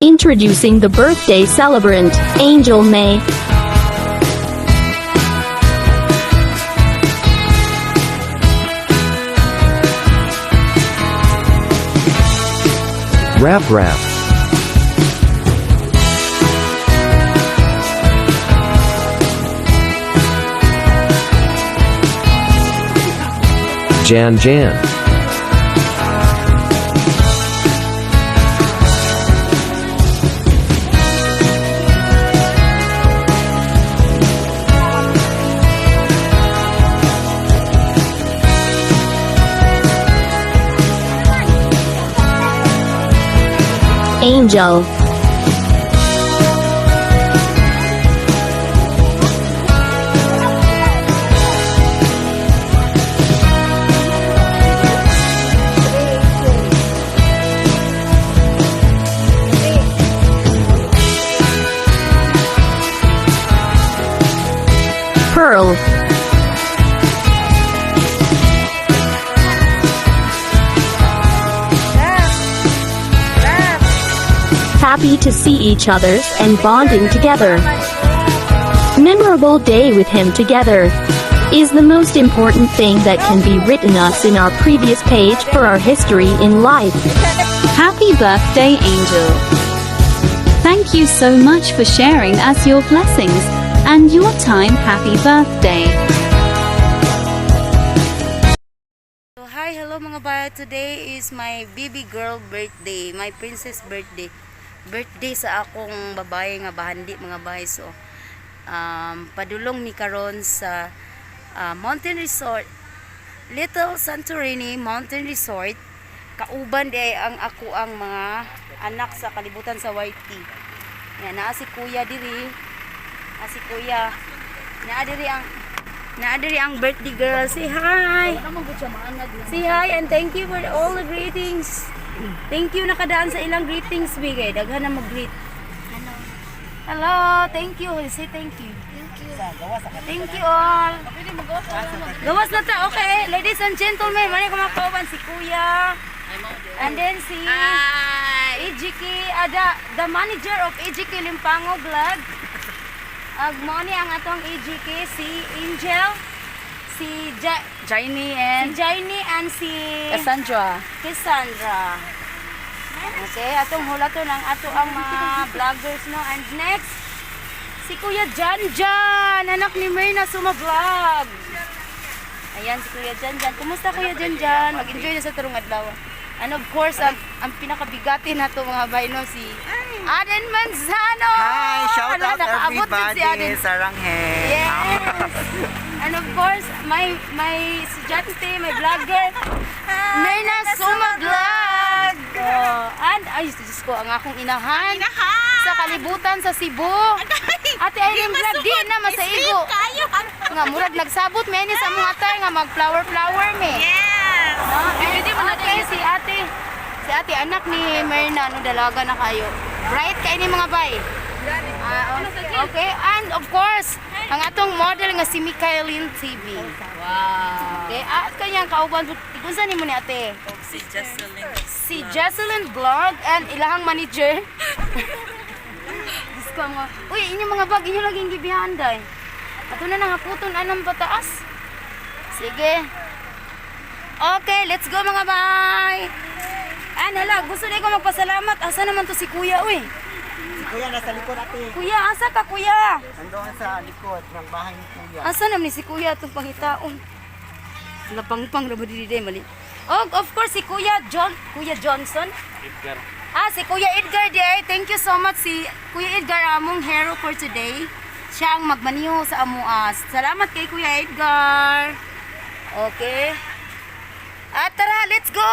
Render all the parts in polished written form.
Introducing the birthday celebrant, Angel May. Rap rap. Jan Jan. Angel. Pearl. Happy to see each other and bonding together. Memorable day with him together is the most important thing that can be written us in our previous page for our history in life. Happy birthday, Angel. Thank you so much for sharing us your blessings and your time. Happy birthday. So, hi, hello, mga bay. Today is my baby girl birthday, my princess birthday. Birthday sa akong babae nga bahandi, mga bay. So, padulong mi karon sa Mountain Resort, Little Santorini Mountain Resort. Kauban di ang ako ang mga anak sa kalibutan sa YT. Yan, naa si kuya diri. Naa si kuya. Naa diri ang birthday girl. Say hi. Say hi and thank you for all the greetings. Thank you nakadaan sa ilang greetings bigay. Daghan na mag-greet. Hello. Hello, thank you. Say thank you. Thank you. Thank you all. Gawas na ta. Okay, ladies and gentlemen, mani ko mga si Kuya. And then si EGK, the manager of EGK Limpango Vlog. Ag mo ni ang atong EGK, si Angel, si Jaime si and Jaini and si Cassandra. Cassandra. Okay, atong hulaton ang ato ang mga vloggers, no. And next, si Kuya Jan Jan, anak ni Myrna Suma Vlog. Ayan si Kuya Jan Jan. Kumusta, Kuya Jan Jan? Mag-enjoy na sa tarong adlaw. And of course, ang pinakabigatin nato, mga bay, no, si Aden Manzano. Hi! Shout Ala, out nakaabot din everybody! si Aden. Saranghe! Yes! And of course, my estudyante, my vlogger, Myrna Suma Vlog! Oh, and, ay, Diyos ko, ang akong inahan. Sa kalibutan sa Cebu. Ate Irene Vlog, di na masaigo. Nga, murag nagsabot me ni sa mga atay nga mag flower flower me. Yes! No? And, okay, si ate, anak ni Myrna, no, dalaga na kayo. Bright kay ni, mga bay. Ah, okay, and of course, ang atong model nga si Mikaelin TV. Wow! Okay, at kanyang kauban, unsa nimo ni ate? Si Jocelyn. Si Jocelyn Vlog and ilahang manager. Diyos ko, mga, uy, inyong mga bag, inyo laging gibihan day. Ato na nang haputon anang pataas. Sige. Okay, let's go, mga bay. Ah, nala, gusto na ko magpasalamat. Asa naman to si kuya, uy? Si Kuya nasa likod, ate. Kuya, asa ka, kuya? Nandoon sa likod ng bahay ni Kuya. Asa naman ni si kuya itong pangitaon? Napangpang na ba dili day, mali? Oh, of course, si Kuya John, Kuya Johnson? Edgar. Ah, si Kuya Edgar day. Thank you so much si Kuya Edgar, among hero for today. Siya ang magmaniho sa amuas. Salamat kay Kuya Edgar. Okay. At tara, let's go!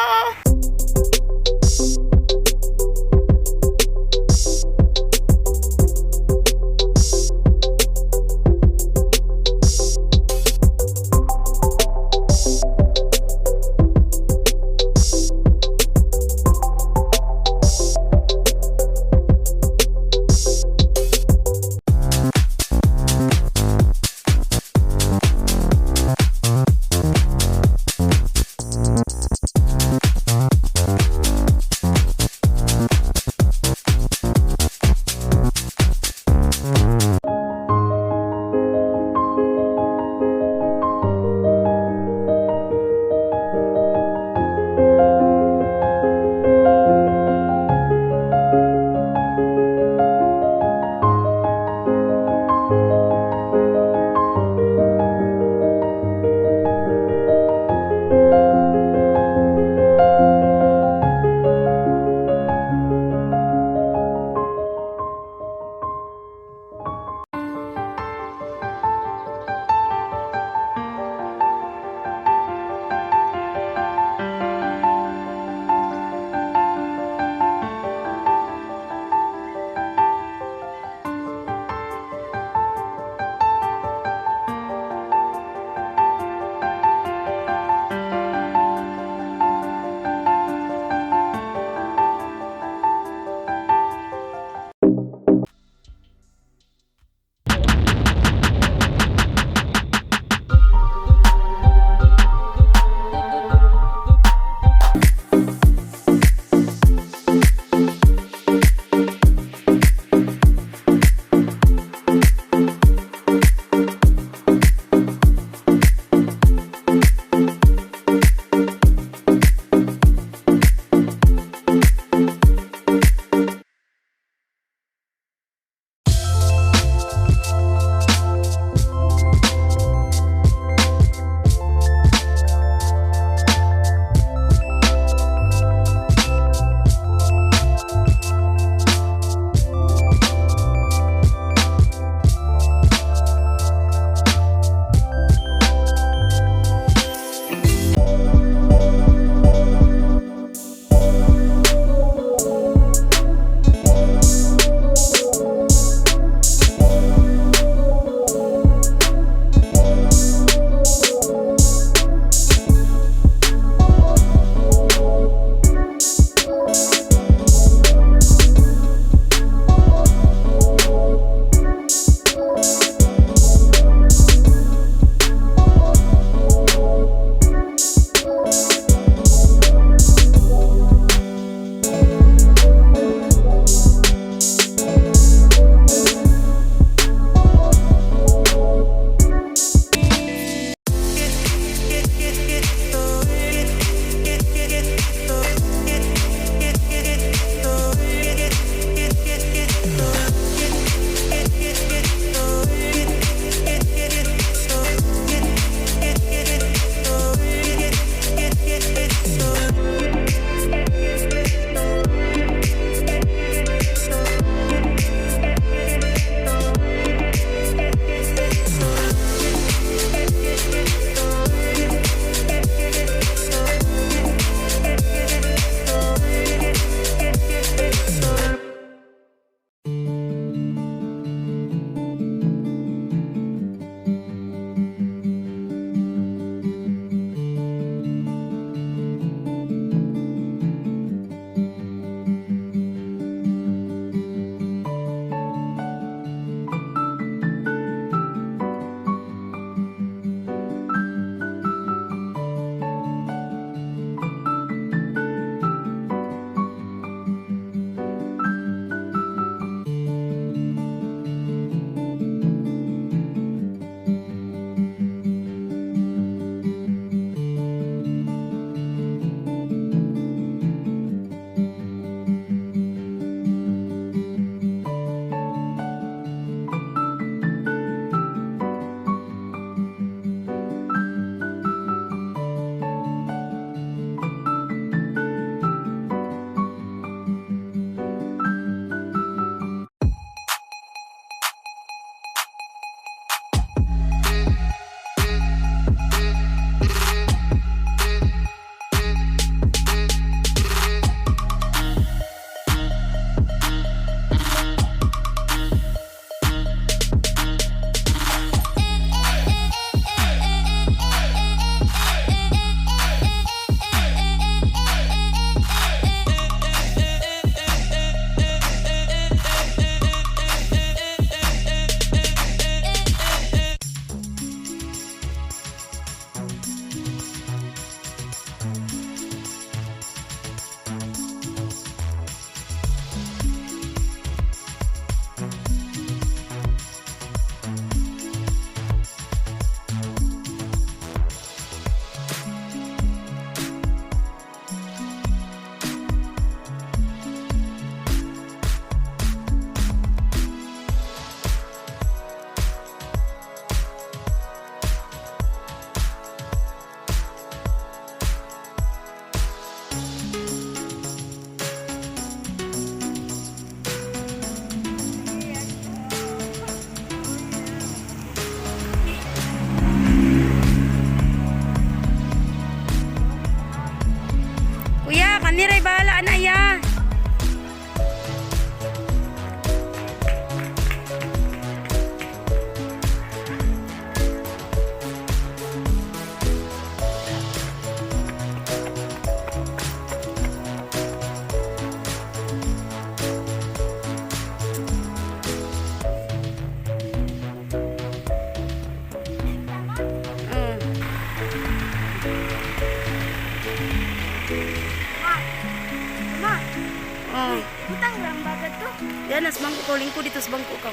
Kadto. Yan, nas bangko ko. Lingko dito sa bangko ka.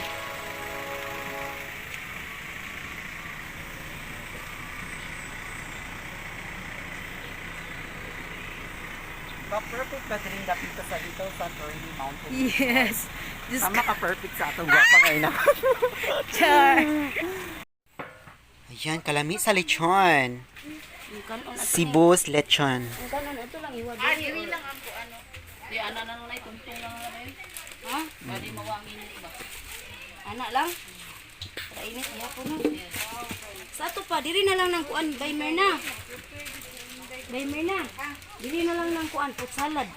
Pa-perfect ba din dapita sa Little Santorini Mountain? Yes. Diyos Tama ka perfect sa atong gwapa ngayon na. Char. Ayan, kalami sa lechon. Cebu's lechon. Ang kanon, ito lang iwa. Ah, diri lang ang ano. Di ana na nunay tungtong lang na rin. Ha? Pwede mawangin ni iba. Ana lang. Para init ihapon na. Sa ato pa, diri na lang ng kuan bay Merna. Bay Merna. Diri na lang ng kuan fruit salad.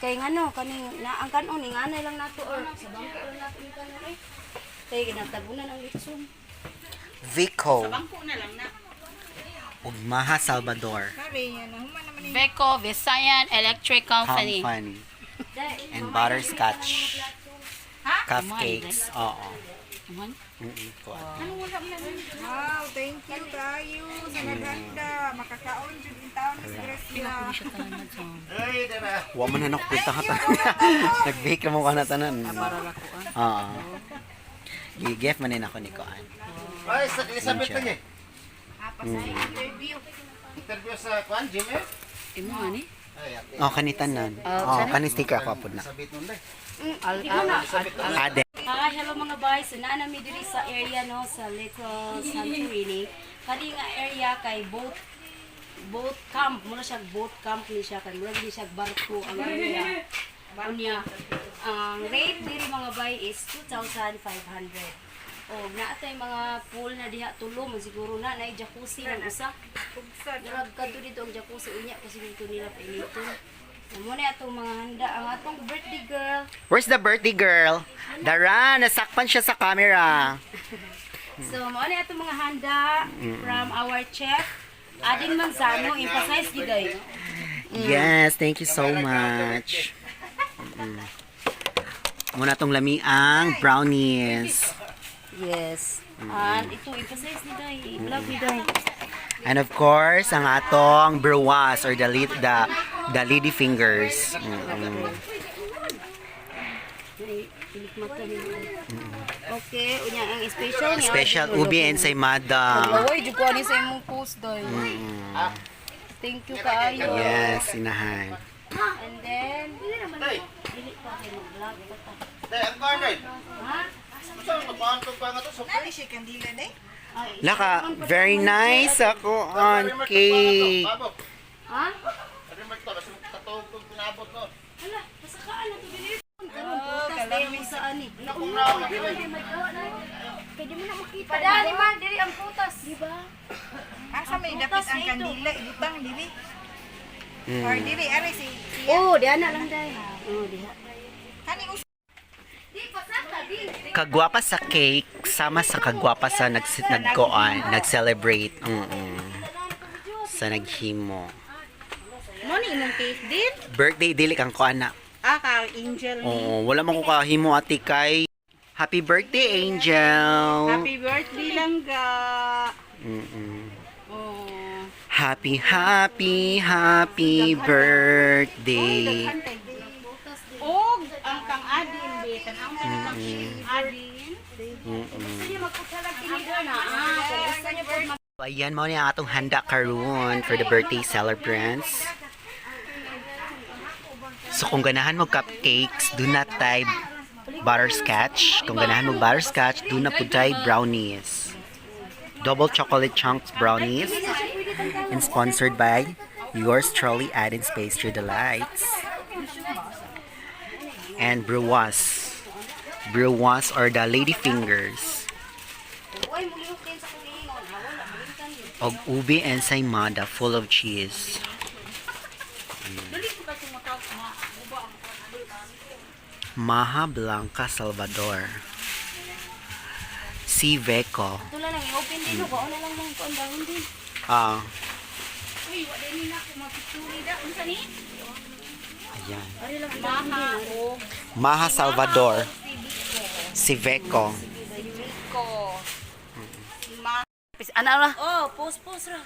Kay ngano kaning na ang kanon inganay lang nato or sa bangko lang nato yung kanon eh. Kay ginatabunan ang litson. Vico. Bangko na lang na. Ug Maha Salvador. Beko Visayan Electric Company. Company. And butterscotch. Cupcakes. Oo. Aman? Kuan. Wow, thank you kayo sa naganda. Makakaon jud in town sa Gracia. Wa man na punta ka tanan. Nag-bake mo ka na tanan. Para ra ko ah. Oo. Gi-gift man din ako ni Kuan. Ay, sa Elizabeth Angel. lagi. Interview sa Kwan, Jimmy? Imo ani? Ay, ate. Oh, kani tanan. Oh, kani sticker ako apod na. Elizabeth nun day. Al al al. Ade. Hi, hello mga bay. So naa nami diri sa area no sa Little Santorini. Kani nga area kay boat boat camp mura siya boat camp ni siya kay mura ni siya barko ang area. Unya, ang rate diri mga bay is 2,500. Og naa tay mga pool na diha tulo man siguro na nay jacuzzi ng usa. Murag kadto dito ang jacuzzi unya kasi dito nila painiton. Mo na atong mga handa ang atong birthday girl. Where's the birthday girl? Dara, nasakpan siya sa camera. So, mao na atong mga handa from our chef Adin Manzano, emphasize gid ay. Yes, thank you so much. Muna tong lamiang brownies. Yes. And ito emphasize ni Day, i-vlog ni Day. And of course, ang atong bruwas or the lead, the lady fingers. Ay, ilikmata ni. Okay, unya ang special ni Special ubi ensaymada. Laway jud ko ani sa imong post Day. Thank you kaayo. Yes, inahan. And then Day, dili pa kay mag-vlog pa ta. day, ang kuwan day. Ha? Unsa man kuwan tong kuwan nga to? So, Nani siya kandila day? Ay, Laka, very nice ako on cake. Pabok. Ha? Remark to, basta tatawag kong pinabot no. Hala, pasakaan na to dili. Karon putas day mo sa ani. Pwede mo na makita. Padani man diri ang putas. Di ba? Asa may dapit ang kandila ibutang dili. Or dili ari si siya. Oh, diha na lang day. Oh, diha. Kani us Di pasaka di. Kagwapa sa cake, sama sa kagwapa sa nagkoan, nag-celebrate. Sa naghimo. Mo ni imong cake din? Birthday dili kang koan na. Ah, ka angel ni. Oo, wala man ko kahimo ate kay. Happy birthday, Angel. Happy birthday langga. Oh. Happy, happy, happy birthday. Og ang kang Adin be tan ang kang Adin. Gusto niyo magputalag tinidor na. Ah, kung gusto niyo po mag Ayan, mao ni ang atong handa karon for the birthday celebrants. So kung ganahan mo cupcakes, do not tay butterscotch. Kung ganahan mo butterscotch, do na pud tay brownies. Double chocolate chunks brownies. And sponsored by yours truly, Added Space Through the Lights. And Bruwas. Bruwas or the lady fingers. Uy, mulihok din sa kong ingon. Ah, wala, bulintan yun. Og ubi ensaymada full of cheese. Maha Blanca Salvador. Si Veco. Ito lang, i-open din. No? Kauna lang mga kuan dahon din. Ah, Uy, wa din na ko mapicture da unsa ni? ayan. Ari lang, Maha og Maha Salvador. Si Veco. ko. Ma Ana ra. Oh, post, post ra.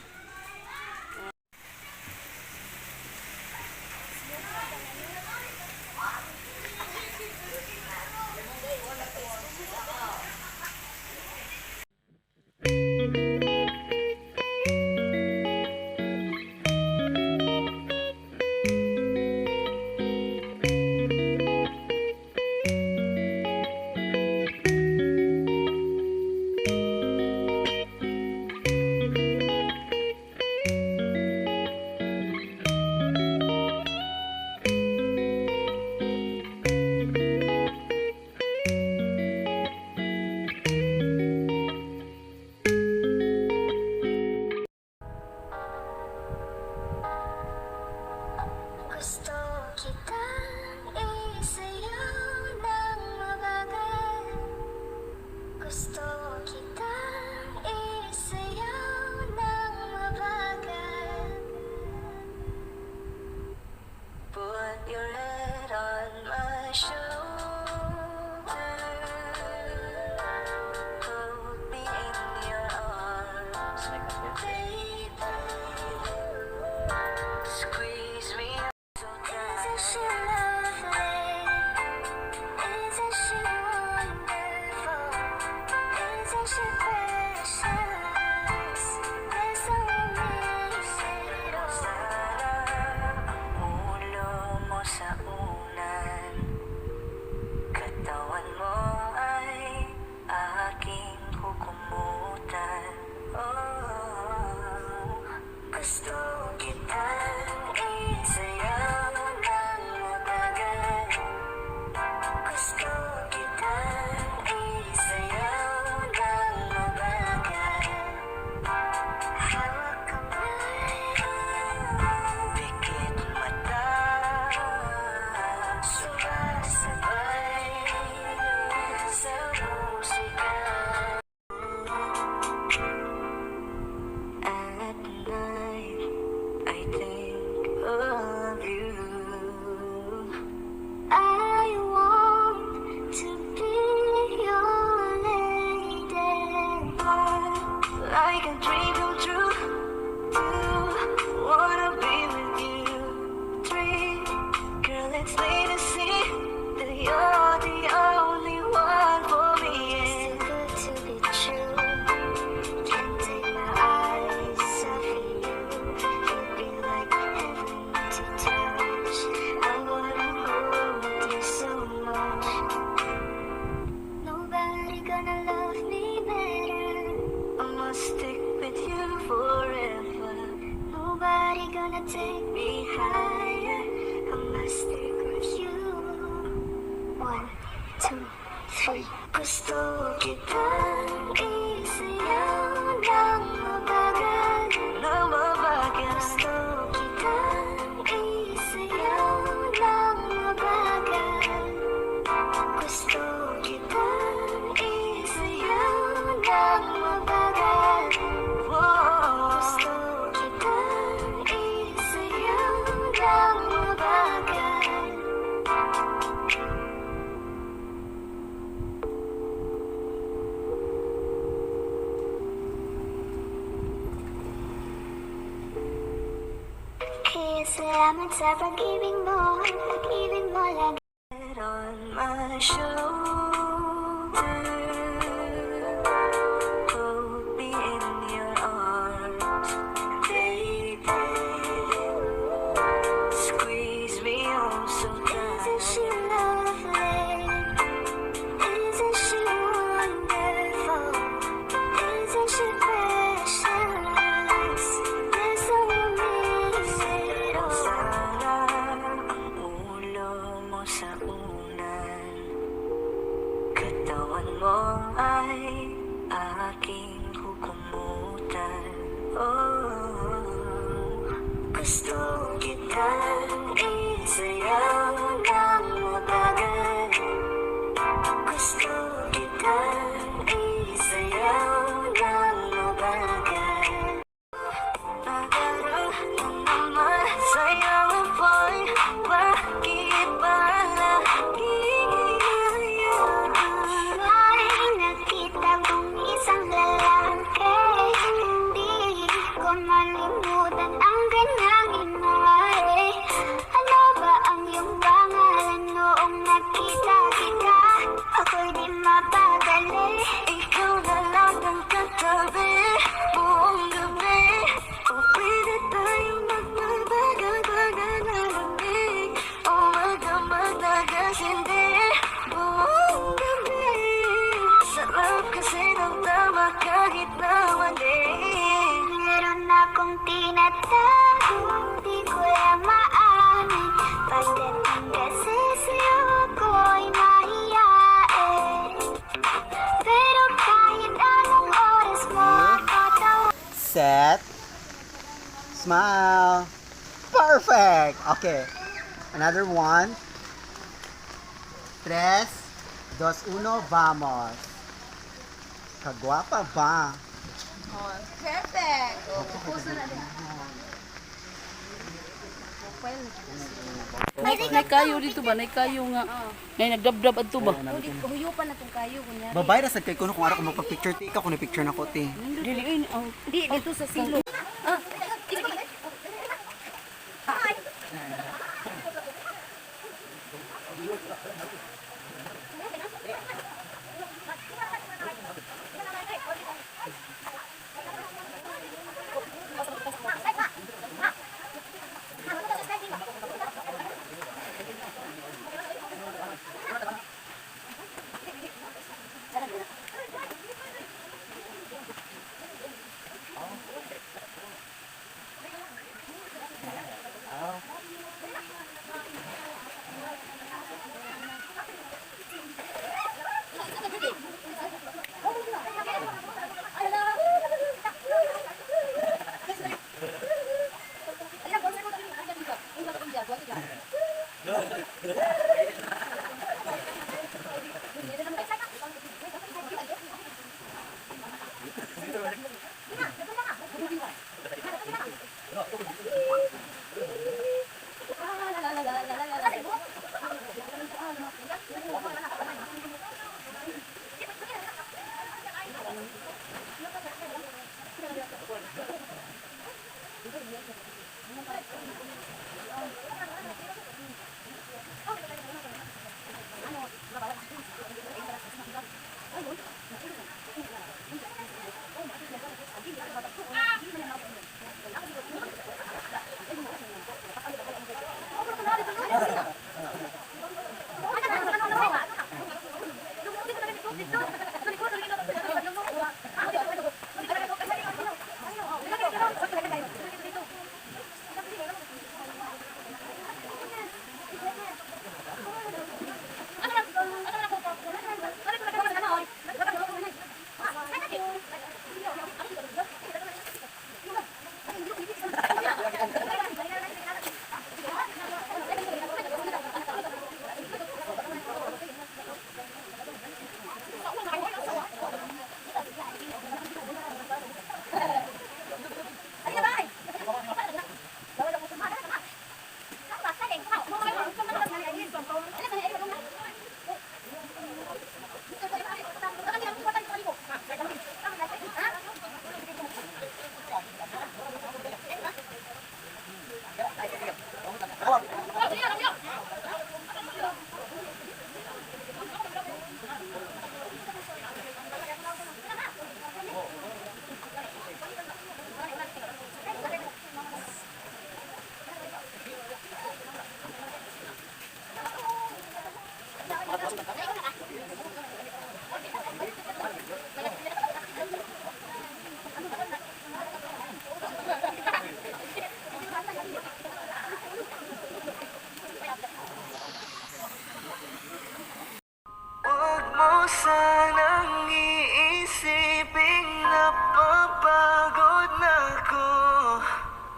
Wanna take me higher. I must think of you. One, two, three. Gusto kitang isayaw ng mabagal. Ng mabagal. Gusto kitang isayaw ng mabagal. Gusto kitang isayaw ng mabagal. Gusto kitang isayaw ng mabagal. Kaya salamat sa pag-ibig mo, ang pag-ibig mo lagi. On my shoulder, hold me in your arms, baby. Squeeze me oh so tight. Isn't she lovely? Isn't she wonderful? Isn't she precious? There's so amazing. Sana ang ulo mo sa unan. Katawan mo ay aking kukumutan. Oh, gusto kitang isayaw ng mabagal. Gusto kitang isayaw ng mabagal. Nakaraan naman sa'yo ang bakit ba laging May nakita kong isang lalaki. Hindi ko malimutan ang kanyang imahe. Ano ba ang iyong pangalan noong nakita kita? Ako'y di mapakali. Ikaw na lang ang katabi buong gabi. O pwede tayong magbabagal-bagal na lamig, o magdamag na hindi buong gabi. Sarap kasi ng tama kahit na mali. Meron akong tinatago, di ko lang maamin. Pagdating kasi sa'yo ako'y mahiyain. Pero kahit anong oras mo ako tawagin. Set. Smile. Perfect. Okay. Another one. Tres, dos, uno, vamos. Kagwapa ba? Perfect! Nay kayo dito ba? Nay kayo nga. Nay nagdabdab adto ba? Huyupan na tong kayo kunyari. Babay ra sad kay kuno kung ara ko magpa-picture ti ikaw kuno picture nako ti. Dili ay ang Di dito sa silo. Sanang iisipin. Napapagod na ako.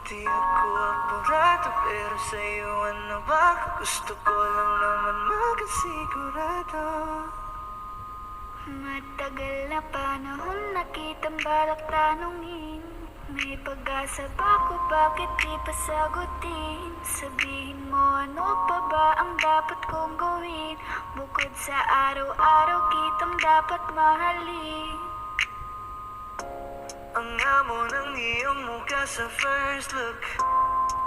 Di ako apurado, pero sa'yo ano ba? Gusto ko lang naman makasigurado. Matagal na panahon na kitang balak tanungin. May pag-asa pa ko, bakit di pa sagutin? Sabihin mo, ano pa ba ang dapat kong gawin? Bukod sa araw-araw kitang dapat mahalin. Ang amo ng iyong mukha sa first look.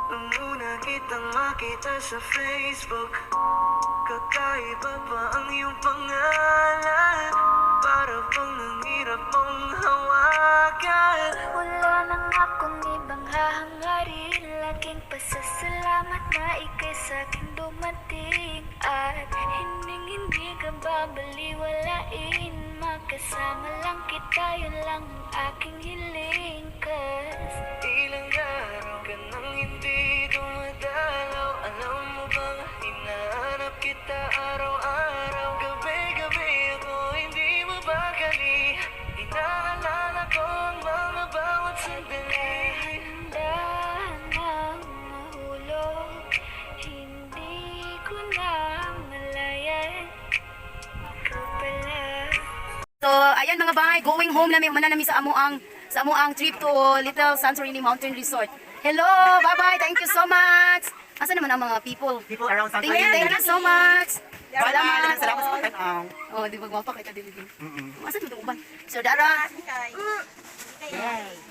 Nung una kitang makita sa Facebook, kakaiba pa ang iyong pangalan. Para bang ang hirap mong hawakan. Wala nang akong ibang hahangarin. Laging pasasalamat na ika'y sa'kin dumating. At hinding hindi ka babaliwalain. Makasama lang kita, yun lang ang aking hiling. 'Cause ilang araw ka nang hindi dumadalaw. Alam mo bang hinahanap kita araw-araw? Gabi-gabi ako hindi mapakali. Inaalala ko ang mga bawat sandali. Handa nang mahulog, hindi ko na malayan. Ikaw pala. So, ayan mga bay, going home namin, umana namin sa amuang trip to Little Santorini Mountain Resort. Hello, bye-bye. Thank you so much. Asa naman ang mga people? People around Thank you so much. Bye-bye. Salamat. Salamat sa pagtanaw. Oh, di ba gwapa kita dili din. Asa to uban? So Dara.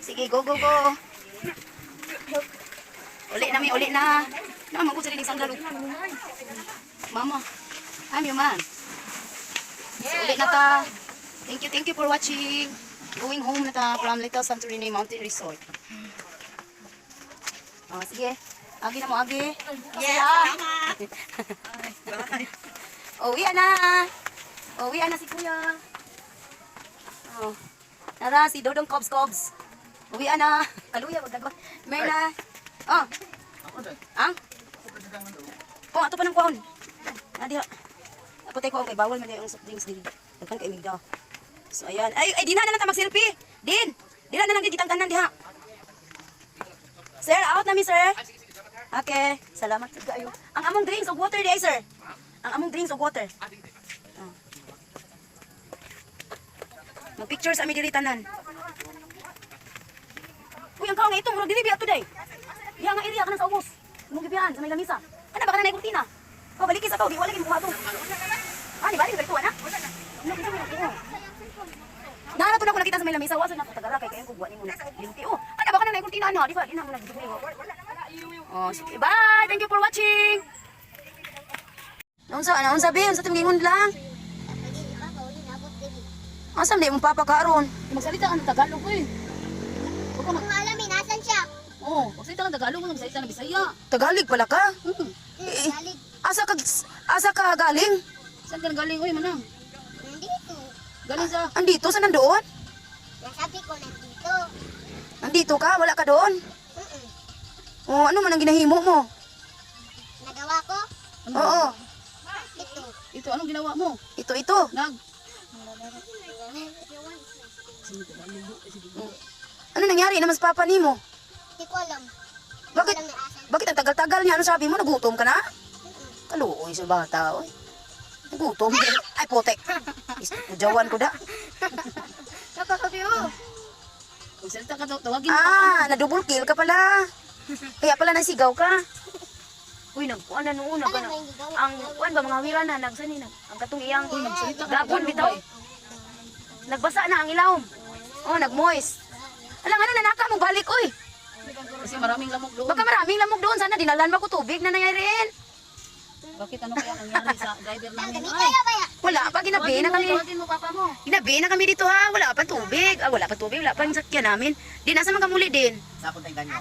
Sige, go go go. Uli na mi, uli na. Na mo ko sa sandalo. Mama. I'm your man. So, uli na ta. Thank you for watching. Going home na ta from Little Santorini Mountain Resort. Oh, sige. Agi na mo, agi. Yeah, salamat. Uwi na. Uwi na si Kuya. Oh. Tara, si Dodong Cobs Cobs. Uwi na. Kaluya, wag dagwan. May na. Oh. Ang? Oh, ato pa ng kuwan. Ah, diha. Ako tayo kuwan kay bawal man yung soft drinks diri. Daghan kay migda. So ayan. Ay, ay dinha na lang ta mag-selfie. Din. Dinha na lang din kitang tanan diha. Sir, out na mi, sir. Okay, salamat sa kayo. Ang among drinks og water di ay, sir. Ang among drinks og water. Oh. Mag-picture sa ami diri tanan. Uy, ang kaong itong murag dili biya today. Diha nga area kanang sa ubos. Imong gibiyahan sa may lamisa. Kana ba kana nay kurtina? Oh, baliki sa to, di wala gid mo to. Ah, ni balik balik na. Wala na. Ano kinsa mo ko? Nara to na ko nakita sa may lamisa, wa sa na ko tagara kay kayo kung nimo na. Linti oh. Ana ba kana nay kurtina na, di ba? Di na mo na Oh, sige. Bye. Thank you for watching. Naunsa, naunsa be, unsa timong gingon lang? Asa man imong papa karon? Magsalita ka ng Tagalog eh. Huwag ka mag... Alam eh, nasan siya? Oo, magsalita ka ng Tagalog, huwag magsalita ng Bisaya. Tagalog pala ka? Eh, asa ka galing? Saan ka nagaling? Uy, manang. Nandito. Galing sa... Andito sa nandoon? Nasabi ko nandito. Nandito ka? Wala ka doon? Oh, ano man ang ginahimo mo? Nagawa ko? Oo, Ito. Ito, anong ginawa mo? ito ito. Nag... Ano nangyari naman sa papa nimo? Hindi ko alam. Bakit? Bakit ang tagal-tagal niya? Ano sabi mo? Nagutom ka na? Kaluoy sa bata, oy. Nagutom. Ay, putek. Jawan ko da. Magsalita ka, tawagin mo. Ah, na-double kill ka pala. Kaya pala nasigaw ka. Uy, nagkuan na noon. Nag, ang kuan ba mga wira na nagsani na. Ang katong iyang gapon bitaw. Nagbasa na ang ilawom. Oh, nagmoist. Alang ano nanaka mo balik oy. Kasi maraming lamok doon. Baka maraming lamok doon sana dinalan ba ko tubig na nangyari. Bakit ano kaya nangyari sa driver namin? Ay, Wala pa ginabi na kami. tawagin mo papa mo. Ginabi na kami dito ha. Wala pa tubig. Ah, wala pa tubig, wala pa ang sakyan namin. Di nasa man kamuli din. Sa punta yung ganyo.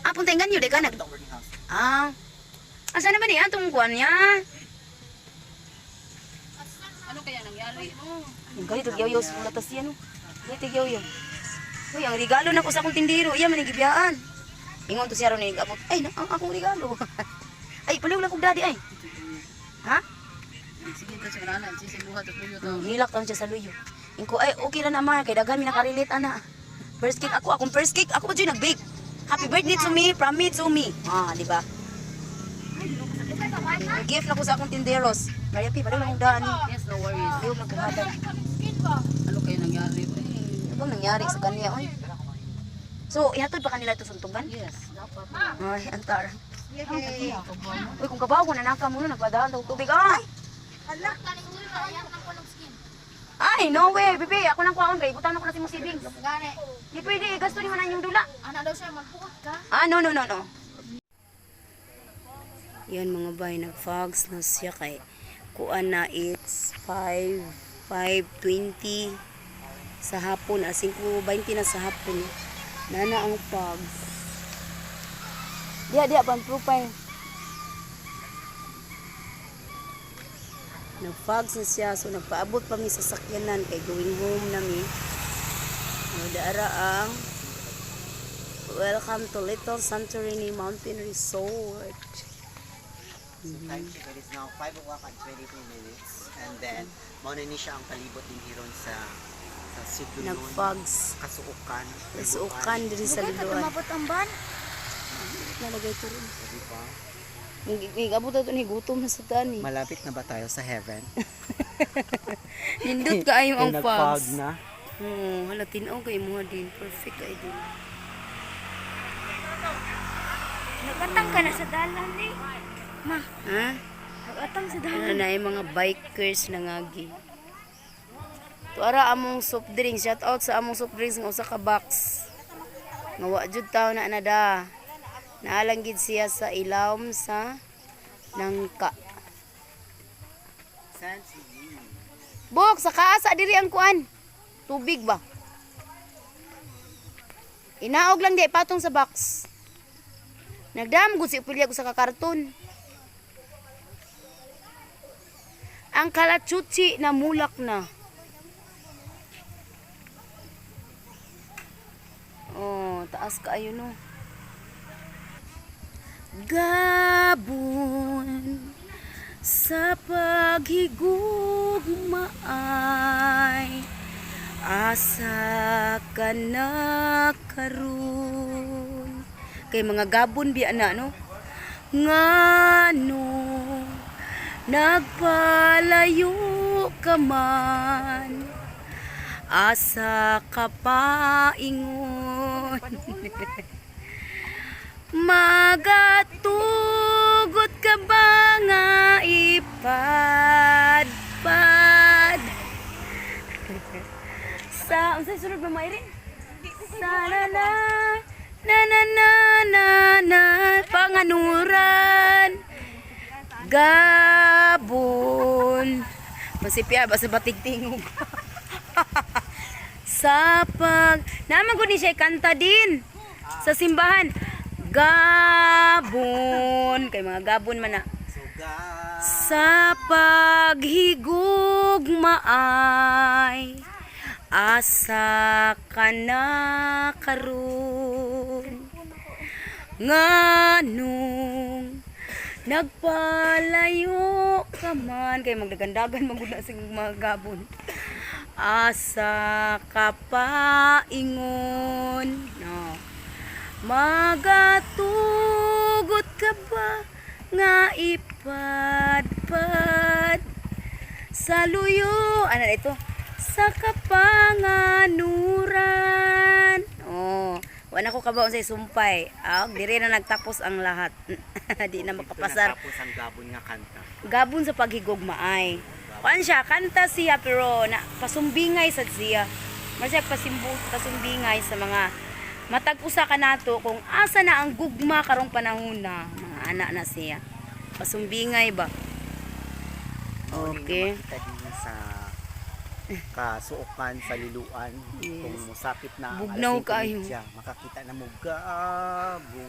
Ah, punta yung ganyo, di ka nag Boarding house. Ah. Asa naman niya tong kuan niya? Ano kaya nangyari? Oh. Yung ganito gyud sa latas yan. oh. Ganito gyud. Uy, ang regalo na ko sa akong tindero, iya man ang gibiyaan. Ingon to siya ron ni abot. Ay, na, ang akong regalo. Ay, palihog lang kog daddy ay. Ha? Sige, Hilak taon siya sa luyo. Ingko, ay, okay ra na ma, kay daghan mi nakarelate ana. First cake ako, akong first cake, ako pa dyan nag-bake. Happy birthday to me, from me to me. Ah, di ba? Gift na ko sa akong tinderos. Maria P, pala akong daan. Yes, no worries. Ayaw magkahatag. Ano kayo nangyari? Ano bang nangyari sa kanya? Oy? So, ihatod pa kanila ito suntugan? Yes, dapat. Ay, antar. Uy, kung kabaw ko, nanaka mo na, nagpadaan daw tubig. Ay! Ay, no way, bebe. Ako nang kwaon kay butan ako na si mo savings. Di pwede, gasto ni man ang inyong dula. Ana daw siya, magbuhat ka. Ah, no, no, no, no. Yan mga bay, nag-fogs na siya kay kuan na it's 5 5:20 sa hapon, ah, 5:20 na sa hapon. Nana ang fogs. Diya, diya, pan profile. Nag-fogs na siya, so nagpaabot pa mi sa sakyanan kay going home na mi. O, daara ang Welcome to Little Santorini Mountain Resort. So time check, it is now 5 o'clock and 22 minutes. And then, mao na ni siya ang palibot din hiron sa Sidlunon. Nag-fogs. Kasuokan. Kasuokan diri sa Lugay ka Liloan. tumabot ang ban. Nalagay ko rin. Diba? Nag-abot ato ni gutom na sa tani. Malapit na ba tayo sa heaven? Nindot kaayo ang Kay nag-fog fogs. na. Oo, hala tin-aw kay mo din. Perfect kay din. Nagatang ka na sa dalan eh. Ma, Ha? nagatang sa dalan. Ano na yung mga bikers na ngagi. Tuara among soft drinks. Shout out sa among soft drinks nga usa ka box. Nga wa jud taw na anada. Naalang gid siya sa ilawom sa nangka. Bok, sa kaasa diri ang kuan. Tubig ba? Inaog lang di patong sa box. Nagdam gud si Ophelia ko sa kakarton. Ang kalachuchi na mulak na. Oh, taas kaayo no. Gabon sa paghigugma ay asa ka na karon kay mga gabon biya na no ngano nagpalayo ka man asa ka pa ingon Magatugot ka ba nga ipadpad? Sa, unsay sunod ba Mayrin? Sa na na na na na na na panganuran Gabon. Masipya ba sa batig tingog? Sa pag naman gud ni siya kanta din sa simbahan. Gabon kay mga gabon man na. So, God. Sa paghigugma ay asa ka na karon nganong nagpalayo ka man kay magdagandagan man gud na sa mga gabon asa ka pa ingon no Magatugot ka ba nga ipadpad sa luyo? Ano na ito? Sa kapanganuran. Oh, wala ko kabaon sa sumpay. Ah, dire na nagtapos ang lahat. Di na makapasar. Tapos ang gabon nga kanta. Gabon sa paghigugma ay. Kuan siya, kanta siya pero na pasumbingay sad siya. Masya pasimbu pasumbingay sa mga matag usa ka nato kung asa na ang gugma karong panahon na mga anak na siya. Pasumbingay ba? Okay. Makita din sa kasuokan sa liluan Yes. kung musapit na ang Bugnaw alas kaayo. 5:30, makakita na mo gabon.